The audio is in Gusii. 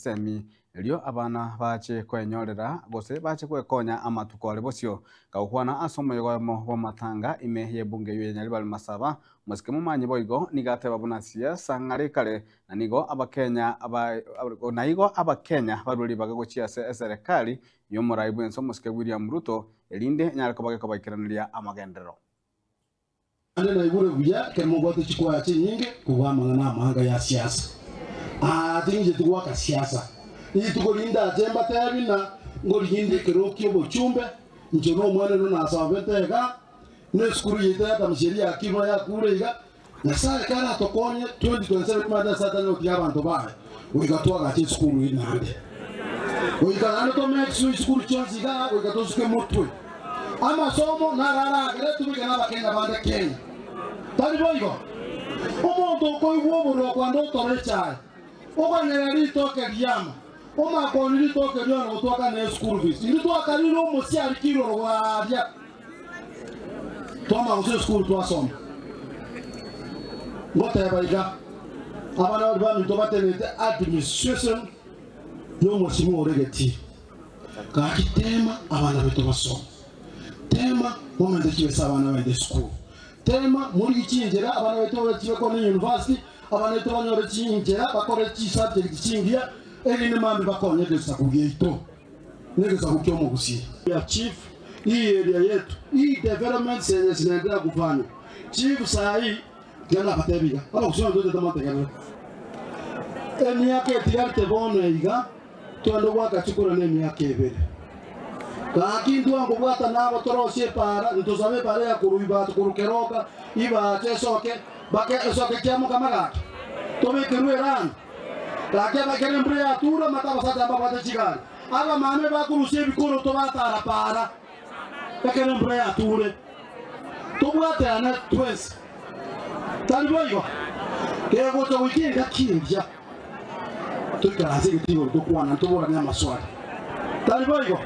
Chisemi, erio abana bache koenyorera, gose bache gwekonya amatuko are bosio. Gagokwana ase omoyega oyomo bw'amatanga ime y'ebunge eyio ya Nyaribari Masaba, omosike momanyi boigo nigo ateba buna siasa ng'are kare na nigo abakenya na igo abakenya barue ribaga gochia ase eserekari y'omorai bw'ense omosike William Ruto erinde enyare koba gekobaikeraneria amagenderero. Naende naigure buya ekero mobwate chikwaya chinyinge kobua amang'ana amanga ya siasa. Aa, tingicheti goaka siasa. Rituko rinde ache mbatebi na ngorigia inde ekerogo ki'obochumbe, inche nomwana oino nasabete iga, na esukuru yaito ya Tamsheria yakirwe yakure iga. Nyasae karatokonye 2027 timanyete Nyasae tanyare gotiga abanto baye goika twagache esukuru eye naende. Goika naende to make sure chisukuru chionsi igaa goika tosuke motwe. Amasomo naro aragere tobeke n'Abakenya bande Kenya. Tari boigo? Omonto okoigwa oborwa kwande otore echae, okonyerera ritoke riama, omakoni ritoke riona gotwakana eschool fees. Intwe twakarire omosiari kiroro gwaria twamanya gose esukuru twasoma. Ngoteba iga, abana baria baminto batenenete administration y'omosimo ore getii. Gaki tema abana baito basome, tema momente chibesa abana baende esukuru, tema morigie chinchera abana baito bachibe kore university, abana baito banyore chinchera bakore chisubject chingiya, erinde mambia bakonye egesaku giaito na egesaku ki'omogusii. Ya chief hii area yetu hii development zenye zinaendelea kufanywa chief saa hii tiga nabatebi iga abagusii onye tochete motegerere emiaka etigarete bono iga Twende goaka chikura nemiaka ebere. Gaki intwe nkobwata nabo torosie epaara, ntosabe epaara ya korwa Ibato korwa Keroka, Ibacho esoke bake esoke Kiamokama gaki. Tobekerwe erami. Gaki abakere embura yatura amate abasacha mbabwate chigari. Abamama ebakorusia ebikoroto batara paara ekero embura yature. Tobwaterane twensi. Tari boigo? Kegocha goika engaki eria. Toikaranse egete igoro tokwana, ntoboranie amaswali. Tari boigo?